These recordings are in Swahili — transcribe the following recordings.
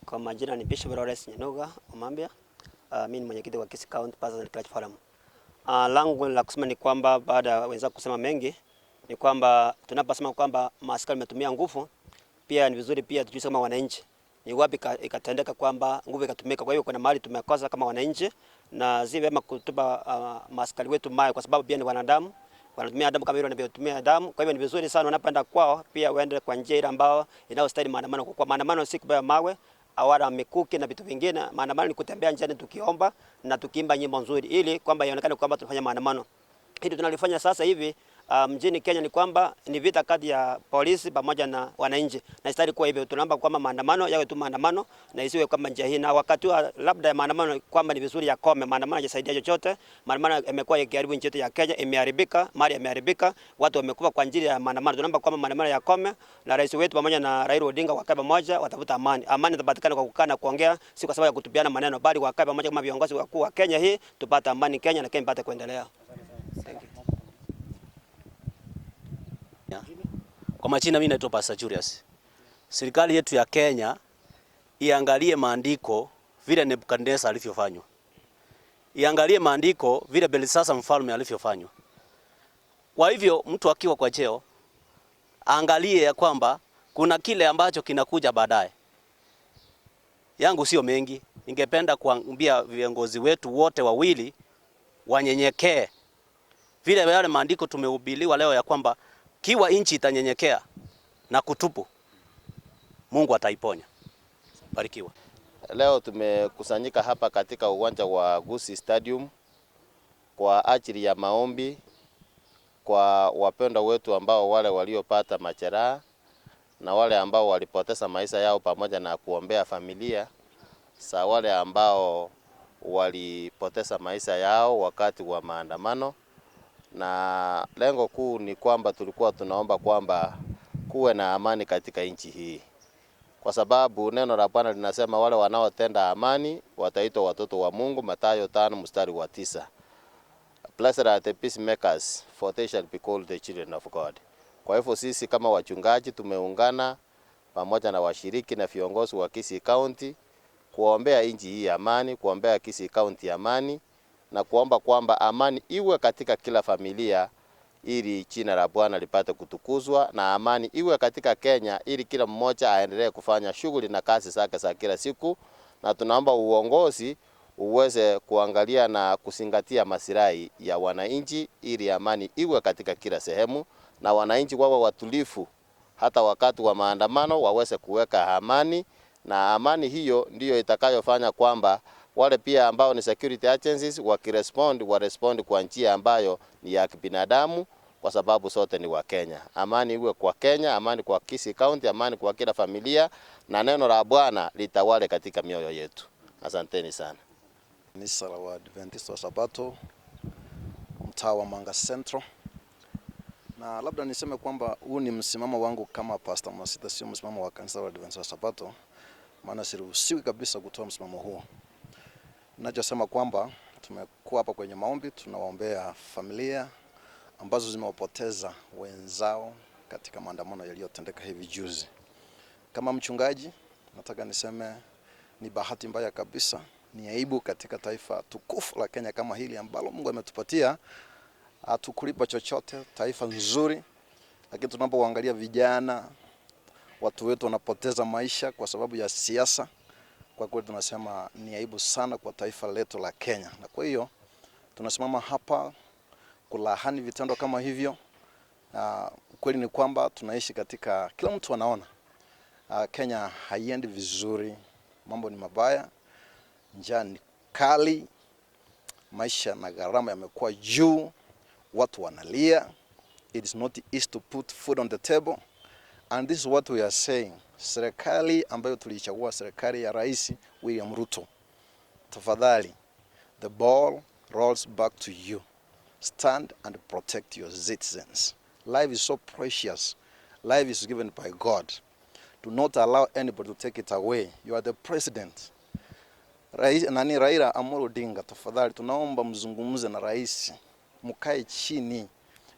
Kwa majina ni Bishop Lawrence Nyanuga Omambia. Mimi ni mwenyekiti wa Kisii County Pastors and Clergy Forum. Langu la kusema ni kwamba baada ya wenzangu kusema mengi ni kwamba tunaposema kwamba maaskari wametumia nguvu, pia ni vizuri pia tujue kama wananchi ni wapi ikatendeka kwamba nguvu ikatumika. Kwa hiyo kuna mahali tumekosa kama wananchi, na si vyema kutupa maaskari wetu mawe, kwa sababu pia ni wanadamu, wanatumia damu kama vile wanavyotumia damu. Kwa hivyo ni vizuri sana wanapoenda kwao pia waende kwa njia ile ambayo inayostahili maandamano. Kwa maandamano si kubeba mawe wala mikuki na vitu vingine. Maandamano ni kutembea njiani tukiomba na tukiimba nyimbo nzuri, ili kwamba ionekane kwamba tunafanya maandamano. Hili tunalifanya sasa hivi mjini Kenya ni kwamba ni vita kati ya polisi pamoja na wananchi, na istahili kuwa hivyo. Tunaomba kwamba maandamano yawe tu maandamano na isiwe kwamba njia hii, na wakati wa labda ya maandamano kwamba ni vizuri yakome. Maandamano hayajasaidia chochote. Maandamano yamekuwa yakiharibu nchi yetu ya Kenya, imeharibika, mali yameharibika, watu wamekufa kwa ajili ya maandamano. Tunaomba kwamba maandamano yakome na rais wetu pamoja na Raila Odinga wakae pamoja, watafuta amani. Amani itapatikana kwa kukaa na kuongea, si kwa sababu ya kutupiana maneno, bali wakae pamoja kama viongozi wakuu wa Kenya hii, tupate amani Kenya na Kenya ipate kuendelea. Thank you. Kwa majina mimi naitwa Pastor Julius. Serikali yetu ya Kenya iangalie maandiko vile Nebukadnezar alivyofanywa. Iangalie maandiko vile Belshazzar mfalme alivyofanywa. Kwa hivyo mtu akiwa kwa cheo angalie ya kwamba kuna kile ambacho kinakuja baadaye. Yangu sio mengi, ningependa kuambia viongozi wetu wote wawili wanyenyekee, vile yale maandiko tumehubiriwa leo ya kwamba kiwa nchi itanyenyekea na kutubu, Mungu ataiponya. Barikiwa. Leo tumekusanyika hapa katika uwanja wa Gusii Stadium kwa ajili ya maombi kwa wapendwa wetu ambao wale waliopata majeraha na wale ambao walipoteza maisha yao, pamoja na kuombea familia za wale ambao walipoteza maisha yao wakati wa maandamano. Na lengo kuu ni kwamba tulikuwa tunaomba kwamba kuwe na amani katika nchi hii, kwa sababu neno la Bwana linasema wale wanaotenda amani wataitwa watoto wa Mungu, Mathayo 5 mstari wa 9. Blessed are the peacemakers, for they shall be called the children of God. Kwa hivyo sisi kama wachungaji tumeungana pamoja na washiriki na viongozi wa Kisii County kuombea nchi hii amani, kuombea Kisii County amani na kuomba kwamba amani iwe katika kila familia ili jina la Bwana lipate kutukuzwa na amani iwe katika Kenya ili kila mmoja aendelee kufanya shughuli na kazi zake za kila siku, na tunaomba uongozi uweze kuangalia na kuzingatia masilahi ya wananchi ili amani iwe katika kila sehemu na wananchi wawe watulivu hata wakati wa maandamano waweze kuweka amani, na amani hiyo ndiyo itakayofanya kwamba wale pia ambao ni security agencies wakirespond, warespond kwa njia ambayo ni ya kibinadamu, kwa sababu sote ni Wakenya. Amani iwe kwa Kenya, amani kwa Kisii County, amani kwa kila familia, na neno la Bwana litawale katika mioyo yetu. Asanteni sana. Kanisa la Waadventista wa Sabato, mtaa wa Manga Central, na labda niseme kwamba huu ni msimamo wangu kama Pastor Masita, sio msimamo wa kanisa la Waadventista wa Sabato, maana siruhusiwi kabisa kutoa msimamo huo. Ninachosema kwamba tumekuwa hapa kwenye maombi, tunawaombea familia ambazo zimewapoteza wenzao katika maandamano yaliyotendeka hivi juzi. Kama mchungaji, nataka niseme ni bahati mbaya kabisa, ni aibu katika taifa tukufu la Kenya kama hili ambalo Mungu ametupatia, hatukulipa chochote, taifa nzuri, lakini tunapoangalia vijana, watu wetu wanapoteza maisha kwa sababu ya siasa, kwa kweli tunasema ni aibu sana kwa taifa letu la Kenya. Na kwa hiyo tunasimama hapa kulaani vitendo kama hivyo. Ukweli ni kwamba tunaishi katika, kila mtu anaona Kenya haiendi vizuri, mambo ni mabaya, njaa ni kali, maisha na gharama yamekuwa juu, watu wanalia. It is not easy to put food on the table and this is what we are saying. Serikali ambayo tuliichagua, serikali ya Rais William Ruto, tafadhali, the ball rolls back to you. Stand and protect your citizens. Life is so precious. Life is given by God. Do not allow anybody to take it away. You are the president. Rais, nani, Raila Amolo Odinga, tafadhali tunaomba mzungumze na rais, mkae chini.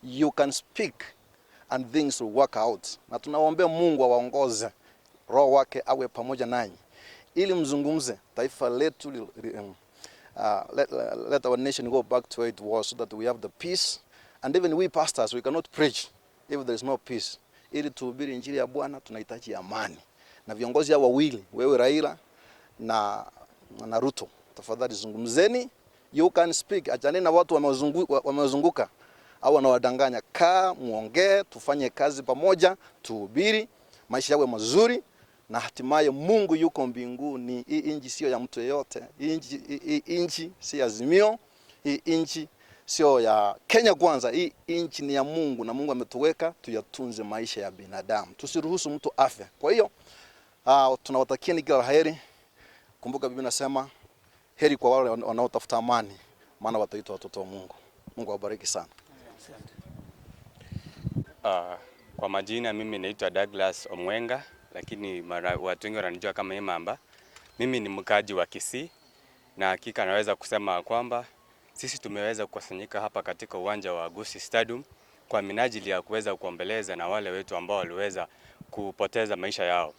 You can speak and things will work out. Na tunawaombea Mungu awaongoze. Roho wake awe pamoja nanyi ili mzungumze taifa letu let our nation go back to where it was so that we have the peace. And even we pastors, we cannot preach if there is no peace. Ili tuhubiri injili ya Bwana tunahitaji amani. Na viongozi hao wawili, wewe Raila na Ruto, tafadhali zungumzeni. You can speak. Achaneni na watu wamezunguka au wanawadanganya. Kaa muongee, tufanye kazi pamoja, tuhubiri, maisha yawe mazuri na hatimaye Mungu yuko mbinguni. Hii inchi sio ya mtu yeyote. Hii inchi si ya Azimio, hii inchi sio ya Kenya Kwanza. Hii inchi ni ya Mungu na Mungu ametuweka tuyatunze maisha ya binadamu, tusiruhusu mtu afe. Kwa hiyo tunawatakieni kila la heri. Kumbuka Biblia inasema heri kwa wale wanaotafuta amani, maana wataitwa watoto wa Mungu. Mungu awabariki sana. Kwa majina mimi naitwa Douglas Omwenga, lakini watu wengi wananijua kama Imamba. Mimi ni mkaji wa Kisii na hakika naweza kusema kwamba sisi tumeweza kukusanyika hapa katika uwanja wa Gusii Stadium kwa minajili ya kuweza kuombeleza na wale wetu ambao waliweza kupoteza maisha yao.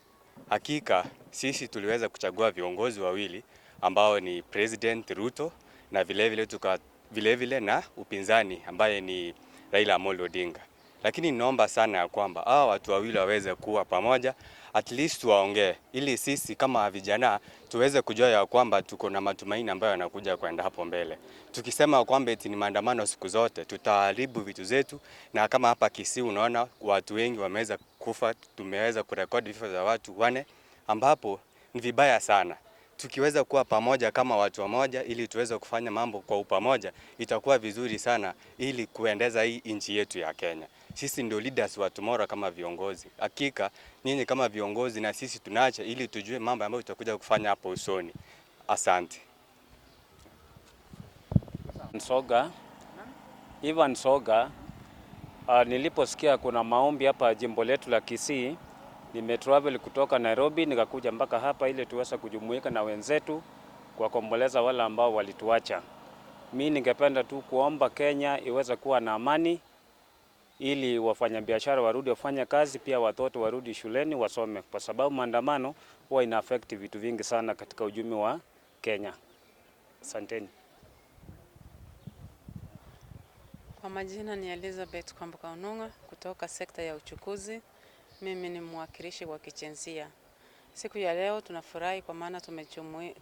Hakika sisi tuliweza kuchagua viongozi wawili ambao ni President Ruto na vile vile na upinzani ambaye ni Raila Amolo Odinga. Lakini naomba sana ya kwamba hawa watu wawili waweze kuwa pamoja, at least waongee, ili sisi kama vijana tuweze kujua ya kwamba tuko na matumaini ambayo yanakuja kwenda hapo mbele. Tukisema kwamba eti ni maandamano siku zote, tutaharibu vitu zetu, na kama hapa Kisii unaona watu wengi wameweza kufa, tumeweza kurekodi vifo za watu 4, ambapo ni vibaya sana. Tukiweza kuwa pamoja kama watu wamoja, ili tuweze kufanya mambo kwa upamoja, itakuwa vizuri sana ili kuendeza hii nchi yetu ya Kenya. Sisi ndio leaders wa tomorrow kama viongozi. Hakika nyinyi kama viongozi na sisi tunaacha ili tujue mambo ambayo tutakuja kufanya hapo usoni. Asante. Soga, Ivan Soga, niliposikia kuna maombi hapa jimbo letu la Kisii, nimetravel kutoka Nairobi nikakuja mpaka hapa ili tuweze kujumuika na wenzetu kwa kuomboleza wale ambao walituacha. Mi ningependa tu kuomba Kenya iweze kuwa na amani ili wafanyabiashara warudi wafanye kazi, pia watoto warudi shuleni wasome, kwa sababu maandamano huwa ina affect vitu vingi sana katika uchumi wa Kenya. Asanteni. Kwa majina ni Elizabeth Kwamboka Onung'a kutoka sekta ya uchukuzi. Mimi ni mwakilishi wa Kichensia. Siku ya leo tunafurahi kwa maana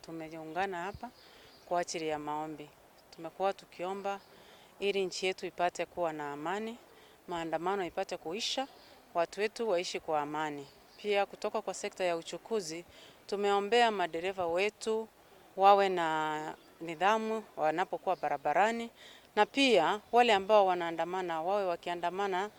tumejiungana hapa kwa ajili ya maombi. Tumekuwa tukiomba ili nchi yetu ipate kuwa na amani, maandamano ipate kuisha, watu wetu waishi kwa amani. Pia kutoka kwa sekta ya uchukuzi tumeombea madereva wetu wawe na nidhamu wanapokuwa barabarani, na pia wale ambao wanaandamana wawe wakiandamana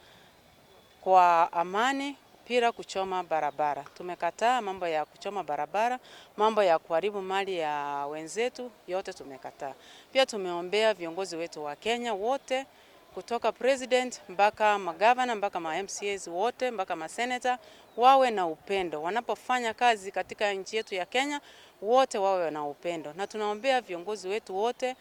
kwa amani bila kuchoma barabara. Tumekataa mambo ya kuchoma barabara, mambo ya kuharibu mali ya wenzetu, yote tumekataa. Pia tumeombea viongozi wetu wa Kenya wote kutoka president mpaka magavana mpaka ma MCAs wote mpaka ma senator wawe na upendo wanapofanya kazi katika nchi yetu ya Kenya, wote wawe na upendo, na tunaombea viongozi wetu wote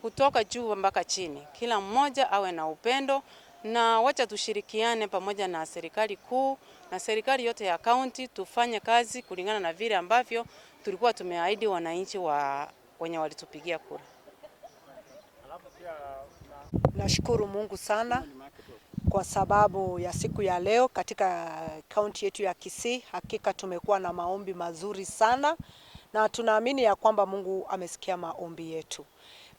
kutoka juu mpaka chini, kila mmoja awe na upendo, na wacha tushirikiane pamoja na serikali kuu na serikali yote ya kaunti, tufanye kazi kulingana na vile ambavyo tulikuwa tumeahidi wananchi wa wenye walitupigia kura. Nashukuru Mungu sana kwa sababu ya siku ya leo katika kaunti yetu ya Kisii. Hakika tumekuwa na maombi mazuri sana na tunaamini ya kwamba Mungu amesikia maombi yetu.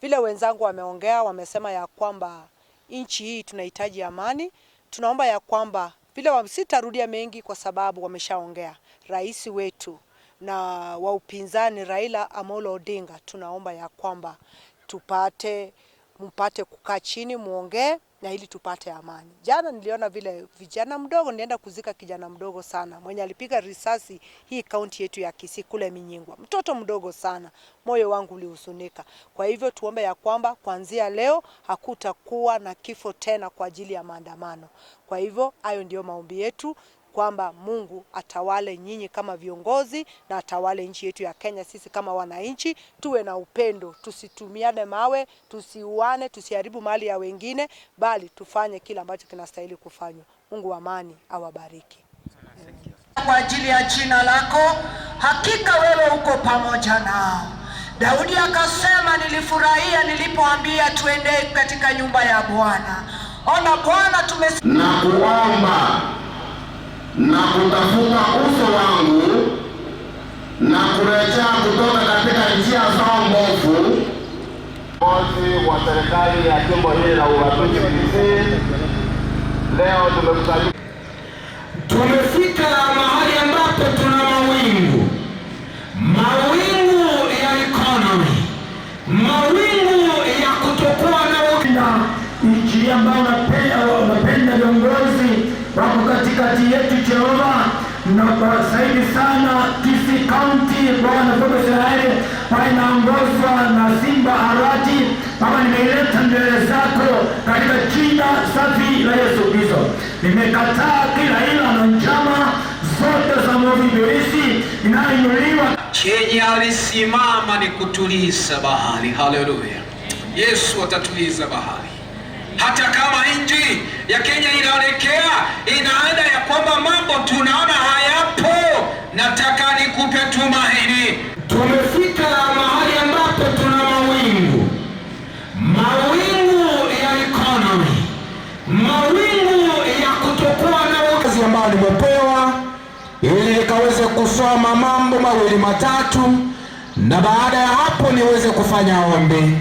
Vile wenzangu wameongea, wamesema ya kwamba nchi hii tunahitaji amani. Tunaomba ya kwamba vile, sitarudia mengi kwa sababu wameshaongea. Rais wetu na wa upinzani Raila Amolo Odinga, tunaomba ya kwamba tupate mpate kukaa chini muongee na ili tupate amani. Jana niliona vile vijana mdogo, nilienda kuzika kijana mdogo sana mwenye alipiga risasi hii kaunti yetu ya Kisii kule Minyingwa, mtoto mdogo sana, moyo wangu ulihuzunika. Kwa hivyo tuombe ya kwamba kuanzia leo hakutakuwa na kifo tena kwa ajili ya maandamano. Kwa hivyo hayo ndio maombi yetu kwamba Mungu atawale nyinyi kama viongozi na atawale nchi yetu ya Kenya. Sisi kama wananchi tuwe na upendo, tusitumiane mawe, tusiuane, tusiharibu mali ya wengine, bali tufanye kile ambacho kinastahili kufanywa. Mungu wa amani awabariki. Kwa ajili ya jina lako, hakika wewe uko pamoja nao. Daudi akasema, nilifurahia nilipoambia tuende katika nyumba ya Bwana. Ona Bwana, tume na kuomba na kutafuta uso wangu na kurejea kutoka katika njia zao mbovu. Viongozi wa serikali ya jimbo hili la ugatuzi Kisii, leo tumekusanyika. Tumefika mahali ambapo tuna mawingu, mawingu ya economy, mawingu ya kutokuwa na nchi ambayo unapenda viongozi wako katikati yetu Jehova, na kwa zaidi sana Kisii County, Bwana Mungu Israeli, pale inaongozwa na Simba Arati. Baba, nimeileta mbele zako katika jina safi la Yesu Kristo. Nimekataa kila ila na njama zote za mwovu ibilisi inayoinuliwa. Chenye alisimama ni kutuliza bahari. Haleluya! Yesu atatuliza bahari, hata kama nchi ya Kenya inaelekea inaenda ya kwamba mambo tunaona hayapo. Nataka nikupe tumaini. Tumefika mahali ambapo tuna mawingu, mawingu ya economy, mawingu ya kutokuwa na kazi ambayo nimepewa ili nikaweze kusoma mambo mawili matatu, na baada ya hapo niweze kufanya ombi.